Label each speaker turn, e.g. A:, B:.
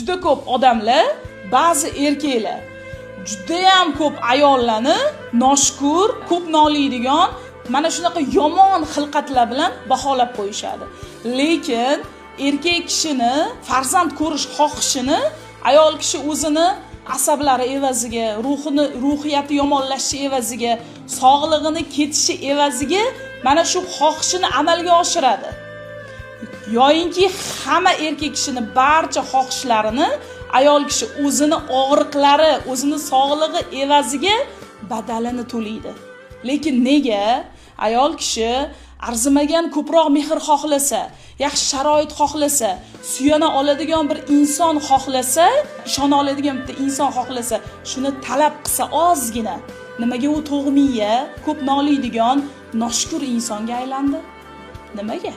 A: Juda ko'p odamlar, ba'zi erkaklar judayam ko'p ayollarni noshukur, ko'p noliydigan, mana shunaqa yomon xilqatlar bilan baholab qo'yishadi. Lekin erkak kishini farzand ko'rish xohishini ayol kishi o'zini asablari evaziga, ruhini, ruhiyati yomonlashishi evaziga, sog'lig'ini ketishi evaziga mana shu xohishini amalga oshiradi. Yoyinki hamma erkak kishini barcha xohishlarini ayol kishi o'zini og'riqlari, o'zini sog'lig'i evaziga badalini to'laydi. Lekin nega ayol kishi arzimagan ko'proq mehr xohlasa, yaxshi sharoit xohlasa, suyana oladigan bir inson xohlasa, ishona oladigan bitta inson xohlasa, shuni talab qilsa ozgina, nimaga u to'g'miya, ko'p noliydigan, noshukur insonga aylandi? Nimaga?